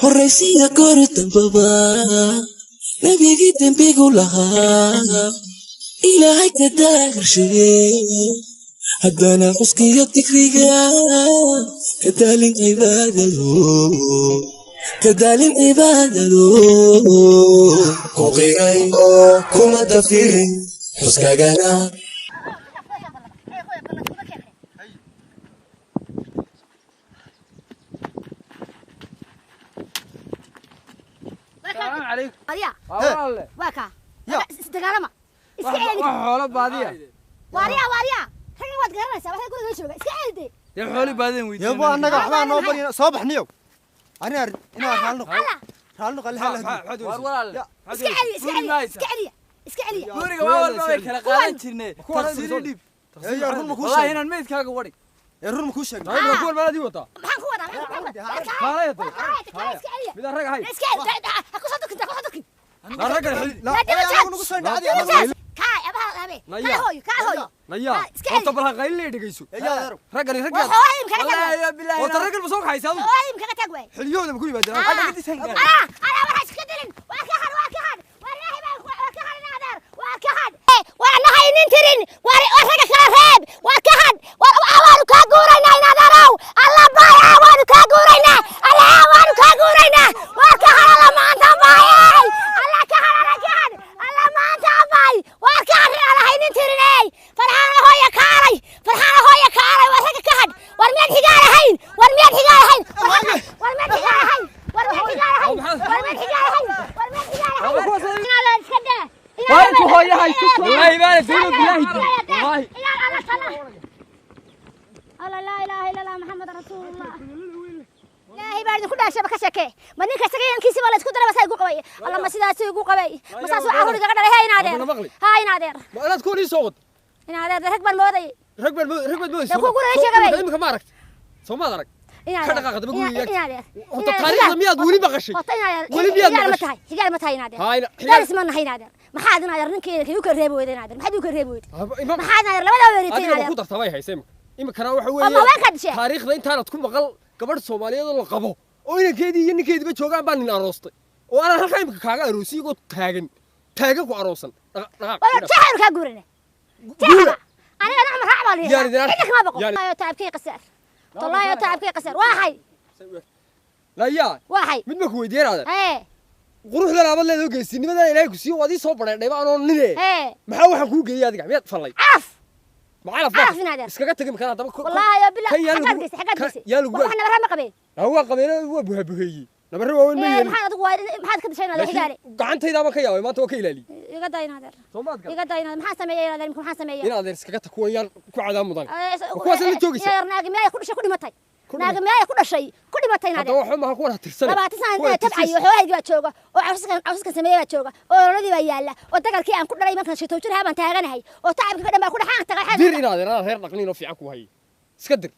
Horraysiya goor dambaba nebigii dembigu lahaa Ilaahay ka daahirshe, haddana xuskiyo digriga ka daalin cibaadado, ka daalin cibaadado. Ku qiray oo kuma dafirin xuskagana. Salaamu calaykum. Adiya. Waa walaalle. Waa kaa isdagaalama, iska wax celi. Xoolo baadiya. Waariya, waariya, raggan waad garanaysaa, waxay guriga jooga, iska celi dee. Dee xooli baadiyan weydiin. Yabo, annaga waxbaa noo barina, soo baxniyow. Ani inaa raalno alla raalno qalli hal. War walaalle. Iska celiya, iska celiya, iska celiya, iska celiya. Guriga waa walba way kala qaadan jirnay. Taqsiiri dhiib. Ee run ma kuu Wallaahi sheegay? inaan meydkaaga wadi. Ee run ma kuu sheegay? Kuwan maalaad ii wataa. Maxaan ku wadaa? Maxaan ku wadaa? Kaalay hadda. Waa kaaya, iska celiya. Midaan rag ahay. Iska celi, ha ku soo dukin, ha ku soo dukin. Maa raggan xili. La anagu nagu soo dhacday. Kaay abaha abe. Naya. Kaay hooyo, kaay hooyo. Naya. Iska Horta celi. bal ha qaylin, dhegeyso. Ee yaa adeerow. Raggani waa raggan. xoolaha imkaga tag waay. Wallaahi bilaahi. Horta raggan ma soo kaxaysa adigu? Xoolaha imkaga tag waay. Xiliyooda ma ku yimaadeen? Ala ala, waxa iska dilin, waa ka had, waa ka had, wallaahi baa waa ka had, adeer, waa ka had, waa nahay nin tirin, waa waa ragga kala reeb, waa ka had, waa waanu kaa guuraynaa in adeerow, alla baaya, waanu kaa guuraynaa, alla waanu kaa guuraynaa, waa ka had, alla maanta baayay, alla ka had, alla ka had, alla maanta baay, waa ka had, alla haynin tirin. Ey Farxaan, hooya kaalay, Farxaan, hooya kaalay, waa ragga ka had. War miyaad xigaa lahayn? War miyaad xigaa lahayn? War miyaad xigaa lahayn? War miyaad xigaa lahayn? War miyaad xigaa lahayn? War miyaad xigaa lahayn? Inaad iska daa. Waa intuu hooyaha isku soo. Wallaahi baana dawlad bilaahi. Wallaahi. Inaad alla tala alla, laa ilaaha illa allah, Maxamed rasuulullah. Ilaahay baa idinku dhaashaba, ka sheekee. Ma ninka isaga yankiisi baa la isku daray? Masaa igu qabay? Alla, ma sidaasuu igu qabay? Ma saasuu carruur igaga dhalay? Ha, in adeer. Ma maqli. Ha, in adeer. Ma inaad kuwan ii soo wad. In adeer, rag baan moodayay. Rag baan rag baad moodaysa. Dee kuwa guriga sheegay. Imika ma aragt. Soo maad arag. In Ka adeer. dhaqaaq haddaba guriga In adeer. Horta taariikhda miyaad weli maqashay? Horta in adeer. Weli miyaad Xigaal ma maqashay? tahay? Xigaal ma tahay, in adeer? Haa, Xigaal isma nahay, in adeer. Maxaad in adeer ninkeeda igu kala reebi weyday, in adeer? Maxaad igu kala reebi weyday? Maxaad in adeer labada weeritay, in Adiga ma ku adeer? dartaa bay haysa imika. Imikana waxa Oo weeye ma haweenkaad dishay? Taariikhda intaanad ku maqal gabadh Soomaaliyeed oo la qabo oo inankeedii iyo ninkeediiba joogaan baa nin aroostay. Oo anaan halkaa imika kaaga aroosiyay oo taagan. Taagan ku aroosan. Dhaqaaq. Wala jeexaynu kaa guurina. Guura. Jeexaba aniga nacma raac baa Yaan idin liidaa. arki. Cidna kama boqo. Yaan- Tacabkii qasaar, tallaayo tacabkii qasaar, waa xay. Layaa. Waa xay. Mid ma ku weydiiyeen adeer? Ee. Quruxdan aabad leedahay oo geesinimadan Ilaahay ku siiyo waad ii soo badheedhayba anoo nine. Ee. Maxaa waxaan kuu geeyey adiga? Miyaad fallay? Calaf. Ma calaf Calaf in adeer. Iskaga tagi imikana haddaba. Wallaahi yo billah. Kan yaa xaggaad lagu- geysay, xaggaad kan geysay? yaa lagu- Wax nabarra ma qabeen? Waa qabeena, waa buhabuheeyey. Nabarre waaweyn ma Ee yeelin. Maxaad adigu waa maxaad ka dishay in adeer? Laakiin Xigaale. gacantaydaaba ka yaabay, maanta waa ka ilaaliyey. Iga daa in adeer. Soo maad gal. Iga daa in adeer. Maxaan sameeyey in adeer? Imika maxaan sameeyey? In adeer iskaga tag, kuwan yaan ku cadaa mudan. Ma kuwaas la joogaysa? In adeer, naagi miyaa ku dhashay ku dhimatay? Ku Naagi miyaa ku dhashay ku dhimatay in Haddaba adeer? waxba maaha kuwan ha tirsane. 20 sana Kuwan ha tabcayo tirsis. xoolahaygii baa jooga, oo cawsaskan cawsaskan sameeyey baa jooga, oo ololadii baa yaalla, oo dagalkii aan ku dhalay markaan shitoo jir baan taaganahay, oo tacabkii ka dhan baa ku dhaxaan tagay. Dir in adeer, anaa reer dhaqniin oo fiican ku hayay. Iska dir.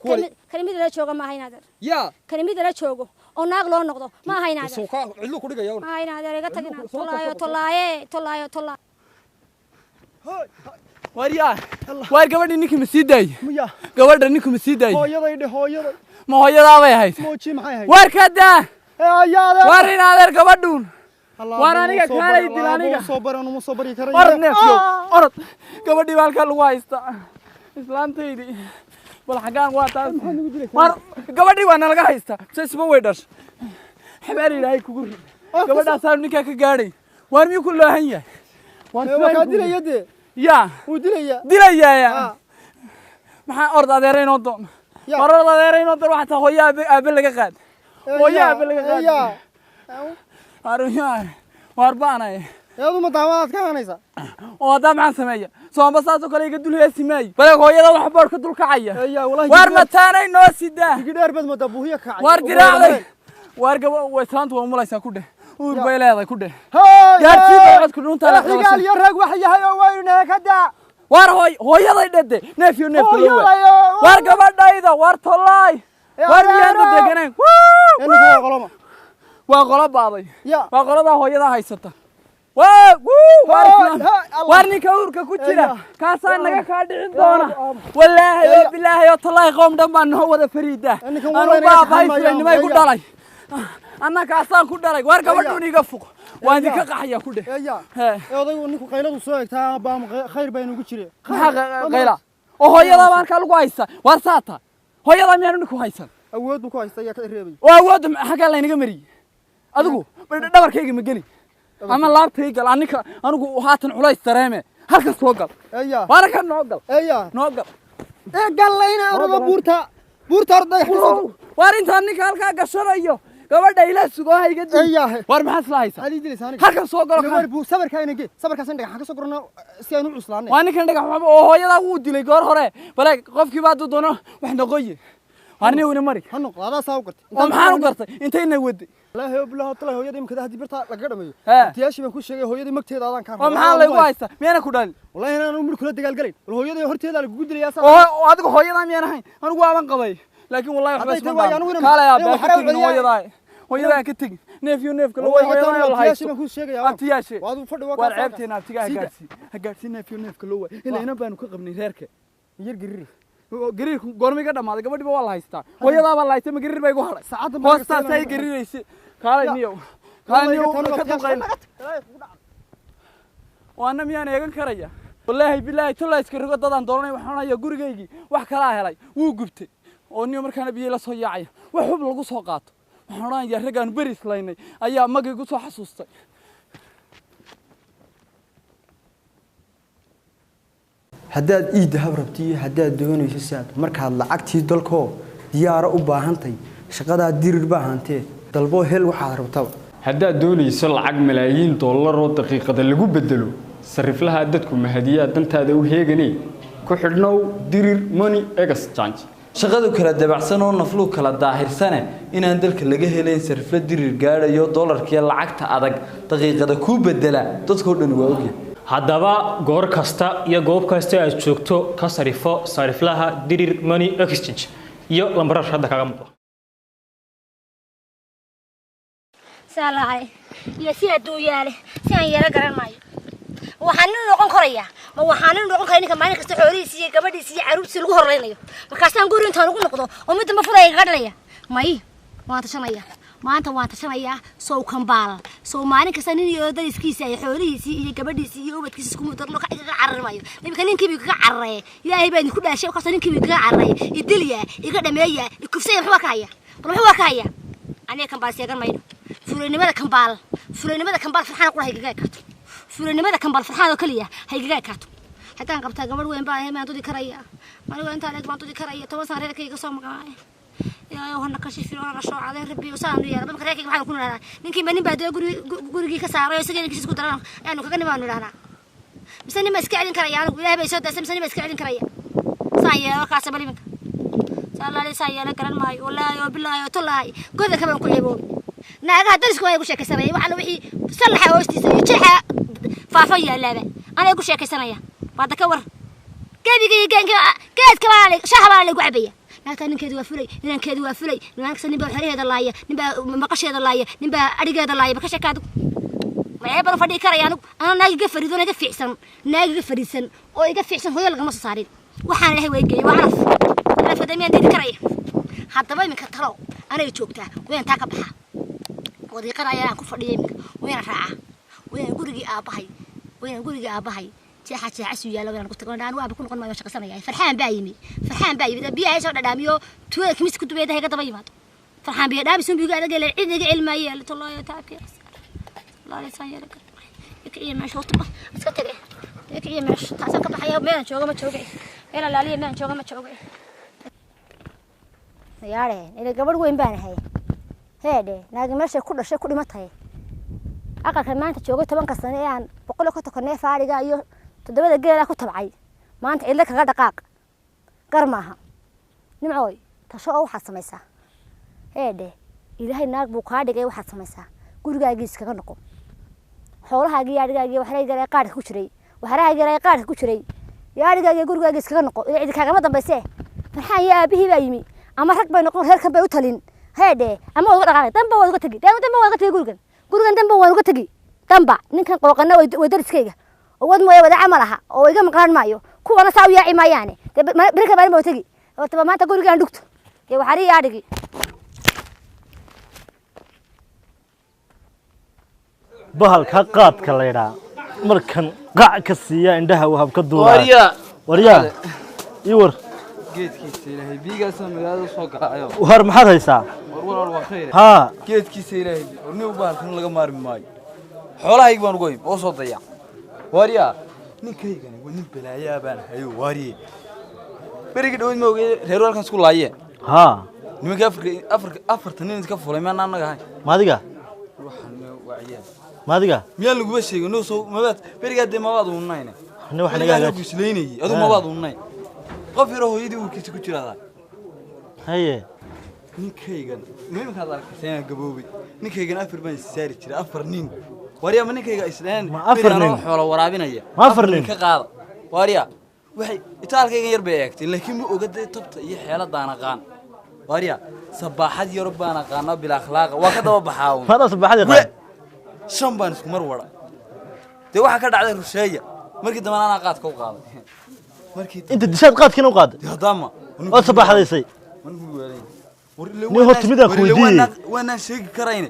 Kuwani Kalimida la jooga maaha in adeer. Yaa. Kalimida la joogo oo naag loo noqdo maaha in adeer. Soo ka cidlo ku dhigaya una. Maaha in adeer, iga tag in adeer. Soo Tolaayo. tagto. Tolaaye, tolaayo, tolaayo. War yaa waar, gabadhii ninkii ma sii daayey? Miya? Gabadha ninku ma sii daayey? Hooyaday dhe, hooyaday. Ma hooyadaabay ahayd? Mooji, maxay ahayd? Waar ka daa. Ee ayaa adeer. Waar in adeer, gabadhuun waar aniga kaalay dil aniga. Soo baran uma soo bari karayo. Orod neefyo, orod. Gabadhii baa halkaa lagu haystaa, islaantaydii bal xaggaan waa taas. Waar gabadhii waa nalaga haystaa, mise isba way dhashay? Xabaar Ilaahay kugu rid, gabadhaasaa ninkaa ka gaadhay. Waar miyuu ku loohan yahay? Waar Ee waa kaa dilaya dee. Yaa. Wuu dilaya. Dilayaaya maxaa? Orod adeera inoo doon. Ya. War orod adeera inoo doon. Waxaa taa hooyo aabe, aabe laga qaad, hooyo aabe laga qaad. Yaa. Waar waar baanay. Eedu ma daawadaad ka hanaysa? Oo haddaa maxaan sameeya? Soomba saasoo kale iga dul heesi maayo. Bale hooyada wax boor ka dul kacaya. Yaa wallahi. Waar mataanay noo sidaa. Digidheer baad moodaa buuhiya kacay. Waar diraacday. Waar gaba wa islaantu waa umulaysaa ku dheh, uur bay leedahay ku dheh. Hey. Gaadhsii baa codku dhuuntaa la Xigaal qabasay. iyo rag wax yahay oo waynu ka daa. Waar hooy hooyaday dhade, neef iyo neefka loo waa. Hooyaday. Waar gabadhayda, waar tollaay. Waar miyaanu deganayn? Inuu waa qoloma. Waa qolo baaday. Ya. Waa qoladaa hooyadaa haysata. Waa wuu waar Hey, islaan. hey, Allah. Waar ninka uurka ku jira Ya. kaasaa naga kaa dhicin doona, wallaahi oo bilaahi oo tallaahi, qoom dhan baa noo wada fariida. Ninkan Anu wallahi naga baabahay saxan filanimay ku maayo. dhalay. Anna kaasaan ku dhalay. Waar gabadhuun iga fuq. Waan idinka qaxaya ku dheh. Eeya. Hee. Ee odaygu ninku qayladu soo egtaa baam khayr baa inugu jire. Maxaa qayla? Oo hooyadaa baan halkaa lagu haysta. Waar saata. Hooyadaa miyaanu ninku haysan? Awood buu ku haysta ayaa ka reebay. Oo awoodda xaggaa laynaga mariyey. Adigu dhabarkayga ma geli. Ama laabtay gal anika anigu haatan culays dareeme. Halkan soo gal. Eeya. Waana kan noo gal. Eeya. Noo gal. Ee gallayna orada buurta. Buurta orada dhagax ka soo. Waar intaan ninka halkaa gashanayo gabadha ila sugo ha iga dil. Eeya. Waar maxaad isla haysaa? Maxaad ii dilaysaa aniga? Halkan soo galo. Waar buu sabarka ina gee. Sabarkaas in dhagax ka soo gurno si aynu u cuslaanay. Waa ninkan dhagax waxba oo hooyadaa wuu dilay goor hore. Bale qofkii baa doono wax noqoye. Waar nin weyne mari. Ha noqdo adaa saa u gartay. Oo maxaan u gartay? Intayna waday. Wallaahi oo billahi talaa hooyadii imka haddii birta laga dhameeyo. Hee. Abtiyaashii baan ku sheegay hooyadii magteeda adaan ka Oo maxaa laygu haystaa? Miyana ku dhalin? Wallaahi inaan mid kula dagaal galin. Wal hooyadii horteeda lagugu dilayaa saa. Oo adigu hooyadaa miyaan ahayn? Anigu waaban qabay. Laakiin wallahi waxba Hadday isma tahay waa dhaamo. anigu inaan- Kaalay inaan aabbe, ha waxara ka tegin celiyaa. hooyadaa. Hooyadaa ka tegin. Neef iyo neefka loo Wallahi hooyadaa la abtiyaashii haysto. baan ku sheegayaa. Abtiyaashii. Waa adigu fadhi waa Waar kaa ceebteena abtiga ha Sida. gaadsii. Ha gaadsii neef iyo neefka loo waay. Ilaa inan baanu ka qabnay reerka. Yar gariir. Gariirku goorma iga dhamaaday gabadhiba waa la haystaa. Hooyadaa baa la haystay ma gariir baa igu hadhay. Saacaddan baa laga Hoostaas ay seenaya. gariiraysay. Kaalay Ya. niyow. Kaalay Wallahi niyow tan ka waa dulqayl. Waana miyaan eegan karaya? Wallaahi billaahi tolla iska rogo dadaan dooranay waxaan onayaa gurigaygii wax kalaa helay wuu gubtay oo niyo markaana biyo la soo yaacaya wax hub lagu soo qaato waxaan odhanayaa raggaan beri islaynay ayaa magaygu soo xasuustay. Haddaad ii dahab rabti iyo haddaad doonayso saad markaad lacagtii dalkoo diyaaro u baahantay shaqadaa dirir baa hantee dalboo hel waxaad rabtaba. Haddaad doonayso lacag malaayiin dollar oo daqiiqada lagu bedelo sariflaha dadku mahadiyaa dantaada u heeganay ku xidhnow Dirir Money Exchange. Shaqadu kala dabacsan oo nafluu kala daahirsane inaan dalka laga helayn sarifla dirir gaadhayo dollarkiiyo lacagta adag daqiiqada kuu bedela dadkoo dhan waa ogyahay. Haddaba goor kasta iyo goob kasta aad joogto ka sarifo sariflaha Dirir Money Exchange iyo lambarada hadda kaaga muuqda. Saalahay iyo si adduunyaale si aan yeelo garan maayo. Waxaan nin noqon karayaa ma waxaan nin noqon karaa ninka maalin kasta xoolihiisa iyo gabadhiisa iyo carruurtiisa lagu horreynayo. Markaasaan guri intaan ugu noqdo oo mid damba furaya kaga dhalaya. May waan tashanayaa maanta, waan tashanayaa. Sow kambaal sow maalin kasta nin iyo dariskiisa iyo xoolihiisii iyo gabadhiisii iyo ubadkiisa isku mudarno ka kaga carari maayo. Imika ninkiiba kaga cararaya. Ilaahay baa idinku dhaashay kaasoo ninkiiba kaga cararaya idilya iga dhameeya ikufsaya. Muxuu ka haya? Bal muxuu ka haya? Aniga kambaal seegan mayno. Fulinimada kambaal, fulinimada kambaal farxaan qura haygaga ekaato. Fulinimada kambaal farxaan oo kaliya haygaga ekaato. Haddaan qabtaa gabadh weyn baa ahay maan dudi karaya. Anigu intaa leeg baan dudi karaya. 10 sano reerkayga soo maqnaay. Ilaahay hana ka shifin hana soo cadeyn rabbi usaan yeelo. Marka reerkayga maxaan ku nidhahnaa? Ninkiiba nin baa dee gurigii ka saaray oo isaga ninkiisa isku daran ayaanu kaga nimaanu nidhahnaa. Mise nin baa iska celin karaya? Anigu ilaahay baa soo daasay. Mise nin baa iska celin karaya? Saan yeelo kaasa bal iminka saalaalay saan yeelo garan maayo. Wallaahi oo bilaahi oo tolaahi godanka baan ku ceeboobay. Naagaha darisku waa igu sheekaysanaya. Waxaa wixii sallaxa hoostiisa iyo jeexa faafan yaalaaba anaa igu sheekaysanaya. Waada ka war gebiga iyo geenka geedka baa shaha baa laygu cabaya. Naagtaa ninkeedu waa fulay, ninankeedu waa fulay. Naagta nin baa xeraheeda laaya, nin baa maqasheeda laaya, nin baa adhigeeda laaya. Baka sheeka adigu maxay badan fadhii karaya? Anigu anaa naag iga fariido iga fiicsan, naag iga fariisan oo iga fiicsan hooyo lagama soo saarin. Waxaan ilahay way geeyey waa calaf. Calafka dee miyaan diidi karaya? Haddaba iminka talo anay joogtaa. Wayaan taa ka baxaa wadiiqada ayaan ku fadhiya iminka. Wayaan raacaa, wayaan gurigii aabbahay, wayaan gurigii aabbahay jeexa jeexasu yaalla wayaan ku tago. Anigu aaba ku noqon maayo, shaqaysanaya. Farxaan baa yimi, farxaan baa yimi. Biyaha soo dhadhaamiyo tuulada kimis ku dubeeda iga daba yimaado. Farxaan biyo dhaami sun biyo adag ee cid iga cilmaaye tolaayo taabkii wallaahi saan yeelo karo. Ikiciya meesha horta iska tagay. Ikiciya meesha taasaan ka baxaya. Meelaan jooga ma joogay, meel alaaliya meelaan jooga ma joogay. Yaare ila gabadh weyn baan ahay heedhe. Naagi meesha ku dhashay ku dhimatay aqalka maanta joogay 10-ka sano ee aan 150 neef adhiga iyo 7-da geela ku tabcay maanta cidla kaga dhaqaaq gar maaha. Nimcooy tasho oo waxaad samaysaa heedhe. Ilaahay naag buu kaa dhigay. Waxaad samaysaa gurigaagii iskaga noqo. Xoolahaagii iyo adhigaagii waxraygii yaraa qaadhka ku jiray, waxrahaagii yaraa qaadhka ku jiray iyo adhigaagii gurigaagii iskaga noqo. Ila cidi kaagama dambayse. Farxaan iyo aabihii baa yimi ama rag bay noqon reerkan bay u talin heedhe ama waad uga dhaqaaqay danba waad uga tegi danba waad uga tegi gurigan, gurigan danba waan uga tegi danba. Ninkan qooqana way dariskayga oo wad mooya wadaca ma laha oo iga maqnaan maayo. Kuwana saa u yaaci maayaane dee beri ka maalin baa tegi. Hortaba maanta gurigaan dhugto dee waxarii adhigi. Bahalka qaadka la yidhaa markan qac ka siiya indhaha wahab ka duulaa. Waryaa. Waryaa, ii war. Geedkiisa Ilaahay biigaasa magaalada soo galaayo. War, maxaad haysaa? War walaal, waa khayr. Haa. Geedkiisa Ilaahay, war nin u bahalkan laga maarmi maayo. Xoolahayga baan ugu hayb oo soo dayac. Waaryaa, ninkaygani waa nin balaayaa baan hayo waariye. Berigii dhaweyd ma ogey reer halkan isku laayeen? Haa. Nimanka Afrika Afrika afartan nin iska fulay maana annaga ahay. Maadiga? Waxaan waa ciyaal. Maadiga? Miyaan laguba sheegin noo soo mabaad berigaa dee mabaad uunayne. Nin wax naga hagaaji. Guslaynayay adigu mabaad uunay. Qof yaroo hooyadii uurkiisa ku jiraada. Haye. Ninkaygan nimankaad arkaysa inaan gaboobay, ninkaygan afar baan is saari jiray, afar nin. Waaryaa, ma ninkayga isleen? Ma afar nin? Xoolo waraabinaya. Ma afar nin? Ka qaada waaryaa, waxay itaalkaygan yar bay eegtay, laakiin ma oga dee tabta iyo xeeladaan aqaan. Waaryaa, sabaaxad yar baan aqaanaa bila akhlaaqa, waa ka daba baxaa uun. Maadaa sabaxadii qaad? Shan baan isku mar wada dee waxaa ka dhacday rusheeya. Markii dambena anaa qaadka u qaaday markii. Inta dishaad qaadkiina u qaaday? Dee haddaama. Waad sabaxadaysay? Nin horta midaan ku weydiiyey. Waanaan sheegi karayne,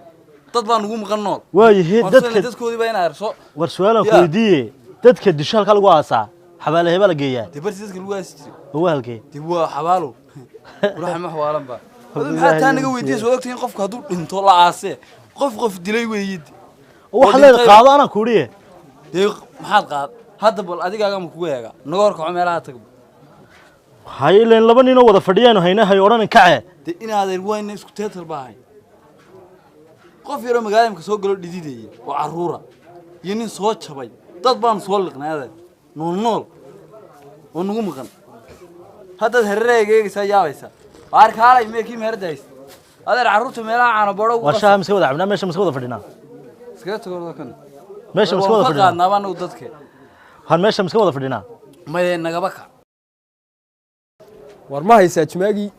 dad baa nugu maqan nool. Waayahe. Waan dadka soo dadkoodii baa inaa arso. War, su-aalaan ku Ya. weydiiye, dadka disho halkaa lagu aasaa, xabaale hebaa la geeyaa? Dee barti dadka lagu aasi jiray. Oo waa halkee? Dee waa xabaalo ruuxa ma xawaalan ba. Adu maxaa taa naga weydiiyey? Soo ogtahay in qofku hadduu dhinto la aasee, qof qof dilay weeyid. Oo waxaad leedahay qaado anaa kuudhiye. Dee maxaad qaad hadda? Bal adigaaga ma kugu eega naga horkaco meelaha tagba. Haye, ileen laba ninoo wada fadhiyaanu hayna, hay odhanin kace. Dee inaadeer wayna isku teetal baa ahay. Qof yaroo magaalada imka soo galo dhididaya oo carruura iyo nin soo jabay, dad baanu soo liqnay adeer, nool nool oo nagu maqan. Haddaad hareerayga eegaysaa yaabaysaa. Waar kaalay, mee kii meherada haysta adeer, carruurta meelaha caano boodho ugu War, qasa. Shaha miska wada cabnaa? Meesha miska wada fadhinaa? Iskaga tago ordo kan. Meesha miska wada Waan ka fadhinaa? qaadnaaba anagu dadke. Han, meesha miska wada fadhinaa? Maye, nagaba kac. War, ma haysaa jimaagii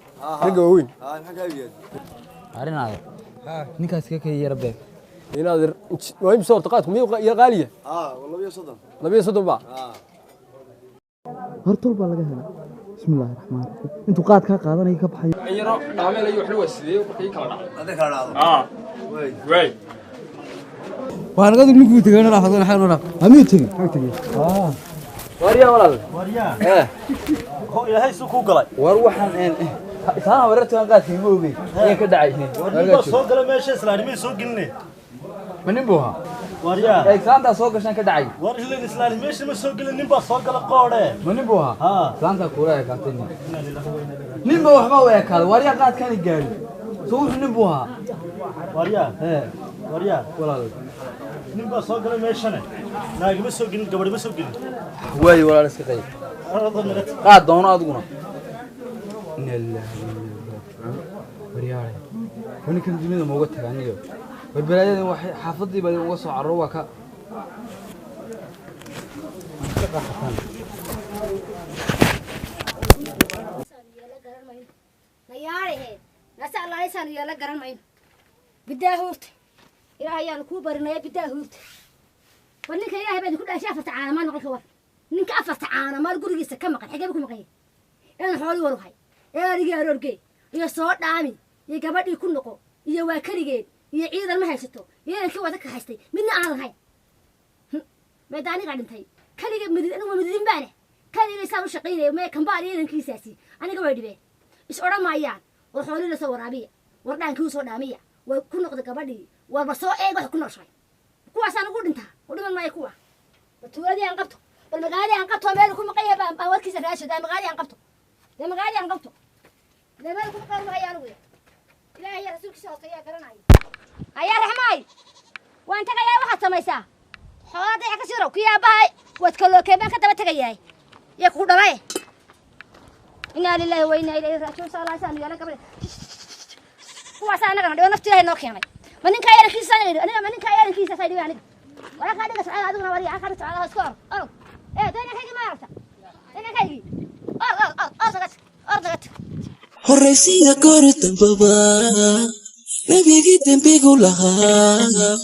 ragga waaweyn? Arinaade ninkaas ka kay yara beeg. Inaad waa imisa horta qaadku? Miyuu yar qaaliya? 32. 32 baa. Hortol baa laga helay. Bismillaahi raxmaani raxiim, intuu qaad kaa qaadanaya ka baxayo. Yaro dhaameel ayuu waxna waa sidee markii kala dhacday? Hadday kala dhacdo. Ah, way. Waan qadu ninkuu tegay na xadan xadan na amii tegay tegay. Waryaa walaal. Waryaa. Eh. Oo Ilaahay suu kuu galay. War, waxaan een isaan wareerta qaadkii ma ogey ayaan ka dhacay. War, nin baa soo galay meesha, islaanimay soo geline. Ma nin buu ahaa? Waryaa. Islaantaa soo gashaan ka dhacay. War, ileen islaani meesha ma soo gelin, nin baa soo gala qoodhe. Ma nin buu ahaa? Haa. Islaantaa kuula ekaatay nin. Nin ba waxba u ekaaday. Waryaa, qaadkaani gaari soo wuxuu nin buu ahaa. Waryaa. Ee. Waryaa. Walaal. Nin baa soo galay meeshane, naagima soo gelin, gabadhima soo gelin. Waayo walaal, iska qayb qaad doono adiguna. Inna lillahi wa inna ilaihi raajicuun. Waryaale, war ninkan dunida ma uga taga aniga? War balaayadan waxay xaafadii baa uga soo cararo, waa ka iska qaaxataan. Nayaarahe nasa allaalaysaan yeela garan mayno. Bidaa huurta, Ilaahay ayaanu kuu barinaya, bidaa huurta. War ninka Ilaahay baa idinku dhashay, afarta caanamaa noqon ka war. Ninka afarta caanamaal gurigiisa ka maqan xagee buu ku maqan yahay? Inaan xoolii waruhay ee arigii aroorgee iyo soo dhaami iyo gabadhii ku noqo iyo waa keligeed iyo ciidan ma haysato iyo inankii wada ka haystay midna aan lahayn. Meeda anigaa dhintay keliga midid, anigu mididin baa leh keligay saan u shaqaynaya. Mee kambaal iyo inankiisaasi aniga way dhibeen, is odhan maayaan war xoolii la soo waraabiya, war dhaankii u soo dhaamiya, war ku noqda gabadhii, warba soo eeg wax ku nooshahay. Kuwaasaan ugu dhintaa u dhiman maayo kuwa. Bal tuuladii aan qabto, bal magaaladii aan qabto, meel ku maqan yahay baan warkiisa raasho. Daa magaaladii aan qabto, dee magaaladii aan qabto, dee meel ku maqan maayo anigu. Ilaahay iyo rasuulkiisa hoose ayaa garanaya. Ayaa raxmaay, waan tagayaa. Waxaad samaysaa xoolaa dayac ka sirow kii aabbahay waad kalookeen baan ka daba tegayahay iyo kugu dhalay. Inaa lilaahi wa inaa ilayhi raajicuun. Saalaasaan yeelan gabadha kuwaasaa annagana dhibo, nafti Ilaahay noo keenay. Ma ninkaa yarankiisa aniga aniga, ma ninkaa yarankiisa saa dhibay aniga? Wala kaa dhiga socda adiguna, wariya kaa dhiga socda, iska or orog. Ee dee inankaygi ma aragta inankaygii? Or or or or dagat or dagat. Horraysiya goor dambaba nebigii dembigu lahaa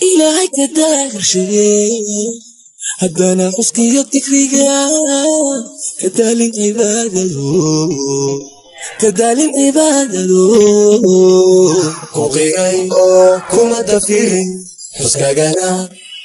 Ilaahay ka daahirshe, haddana xuskiyo digriga ka daalin cibaadado, ka daalin cibaadado. Ku qigay oo kuma dafirin. Xuskaagana